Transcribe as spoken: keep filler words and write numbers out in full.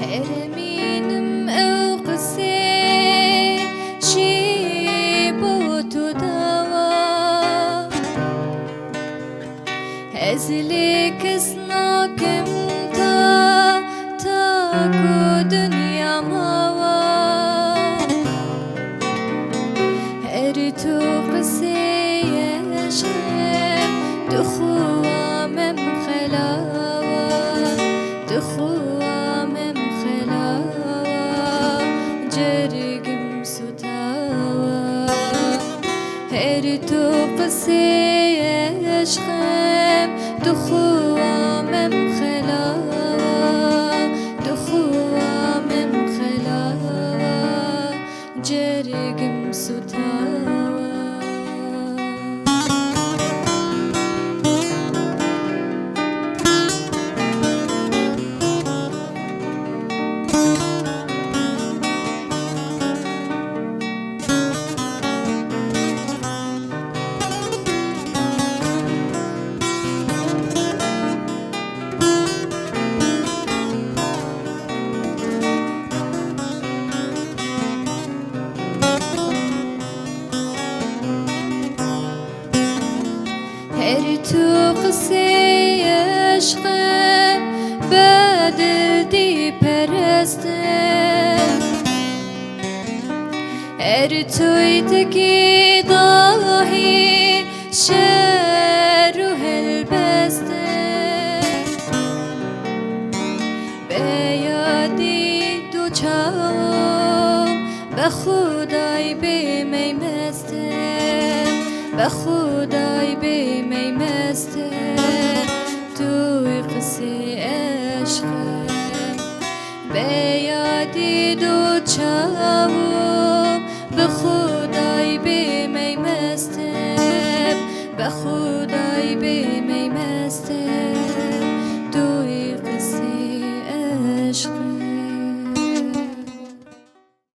Eremînim ew qisê jî bo tu dawa. Ez lê kes nakim ta, ta ku dinya mawa. Her tu qisê eşqe, tu xwe mem xelawa, tu xwe mem xelawa, cergim sutawa. Her tu qisê eşqem, tu xwe mem xelawa, tu xwe mem xelawa, cergim sutawa. Her tu qisê eşqe bedil dî pereste. Her tu tekî dahî şer û helbeste. Be yadî du çawo, be Xudayê bê mey meste, be Xudayê bê mey meste, tu qisê eşqe. Be yadî du çawo, be Xudayê bê mey meste, be Xudayê